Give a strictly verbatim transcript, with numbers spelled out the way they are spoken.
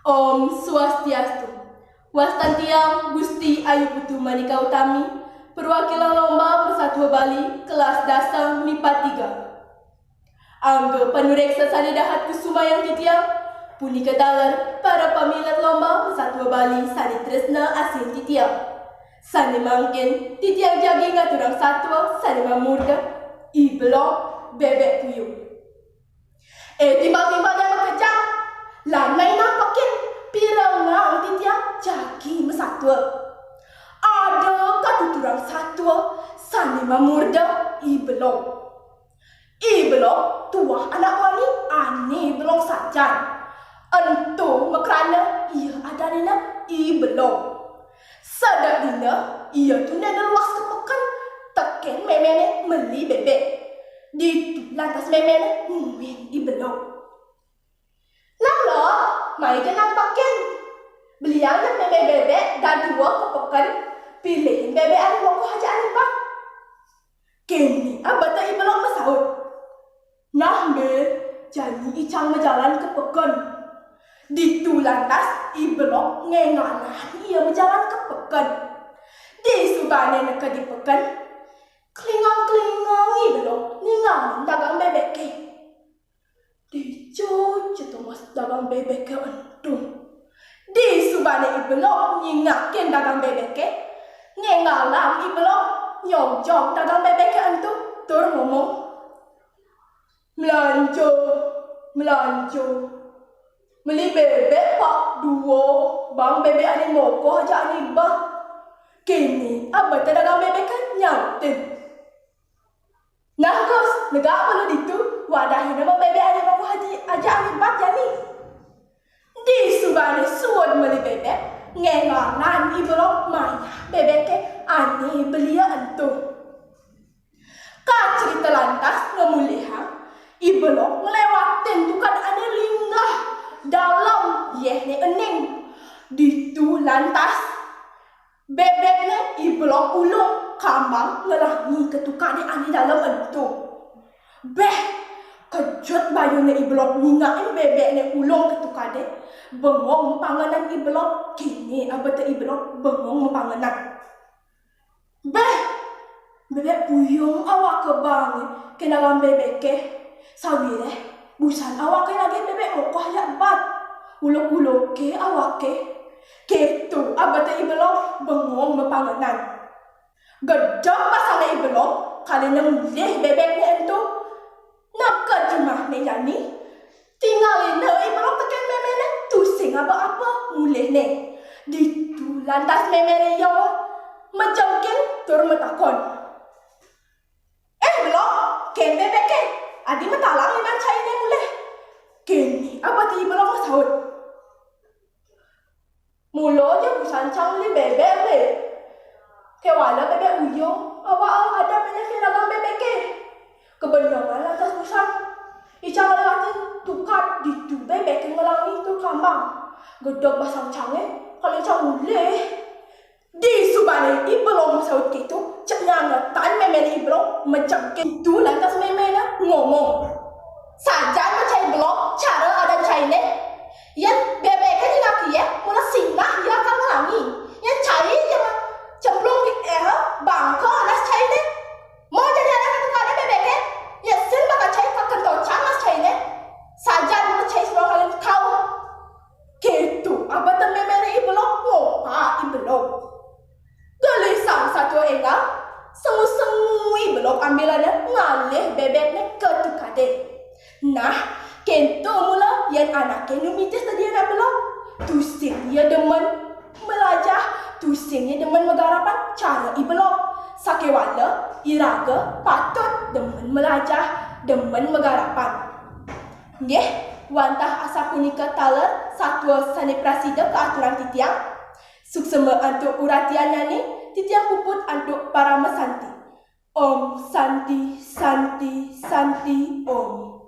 Om Swastiastu. Wastan tiang Gusti Ayu Putu Manika Utami, perwakilan lomba Masatua Bali, kelas dasar mipa tiga. Angga panureksa sane dahat kusumayang titiang, punika taler para pamilet lomba Masatua Bali sane tresna asih titiang. Sane mangkin titiang jagi ngaturang satua sane mamurda, I Belog Bebek Puyung. Eh, timbal-timbal nya makejang, lan main nampekin pirengang titiang jagi masatua. Ada katuturang satua sane mamurda I Belog. I Belog tuah anak muani ane belog sajan. Ento makrana ia adanina I Belog. Sedek dina ia tunden luas ka peken teken memene meli bebek. Ditu lantas memene mungguing I Belog. "Nah, Log, mai ja nampekin. Beliang nyak meme bebek dadua ka peken, pilihin bebek ane mokoh ajak ane bat." Kene abeta I Belog masaut. "Nah, Mbe, jani icang majalan ka peken." Ditu lantas I Belog ngengalan ia majalan ka peken. Disubane neked di peken, klingang-klingang I Belog ningalin dagang bebeke. Dija ja tumbas dagang bebeke ento. Disubane I Belog nyingakin dagang bebeke, ngengalan I Belog nyonjong dagang bebeke ento tur ngomong, "Mlanja, mlanja. Meli bebek pak dua, bang bebek ane mokoh ajak ane bat." Kene abeta dagang bebeke nyautin. "Nah, Gus, negak balu ditu, wadahina mebebek ane mokoh aji-, ajak ane bat jani." Disubane suud meli bebek, ngengalan I Belog mayah bebeke ane belia ento. Kacerita lantas ngemulihang, I Belog nglewatin tukad ane linggah dalem yehne ening. Ditu lantas bebekne I Belog ulung kambang ngelangi ka tukade ane dalem ento. Beh, kejut bayune I Belog nyingakin bebekne ulung ka tukade, bengong mapangenan I Belog, kene abeta I Belog bengong mapangenan. Beh, bebek puyung awake bange, kene dagang bebeke. Sawireh, busan awake nagih bebek mokoh ajak bat. Uluk-uluke awake. Keto abeta I Belog bengong mapangenan. Gedeg basang I Belog, kalina mulih bebekne ento. Neked jumahne jani, tingalina I Belog teken memene, tusing aba-aba mulihne. Ditu lantas memene ia majengking tur matakon. "Eh, Belog, ken bebeke, adi matalang liman caine mulih?" Kene abeta I Belog masaut. "Mula ja busan cang meli bebek, Mbe. Kewala bebek uyung, awak ada mene ke dagang bebeke. Kebenengan lantas busan. Icang nglewatin tukad ditu bebeke ngelangi tur kambang. Gedeg basang cange, kalina cang mulih." Disubane I Belog masaut keto, cek nyangetan memene I Belog majengking. Ditu lantas memene ngomong, "Sajan macai Belog cara adan caine. Yen bebeke nyingakin, mula sinah ia ka ngelangi. Yen cai ia cemplung di, eh, bangka nas caine. Mau jani anak itu kade bebeke, yen sin bakal cai ka kentocang nas caine. Sajan mula cai suang kalian kau." Keto abeta memene I Belog ngopak I Belog. Gelisang satua enggal, sengu-sengu I Belog ambilane ngalih bebekne ka tukade. Nah, kento mula yen anake nu mitis tadi anak Belog. Tusing ia demen melajah, tusing ia demen magarapan cara I Belog. Sakewala iraga patut demen melajah, demen magarapan. Nggih, wantah asapunika taler satua sane prasida kaaturang titiang. Suksma antuk uratiannyane, titiang puput antuk parama santi. Om Santi, Santi, Santi, Om.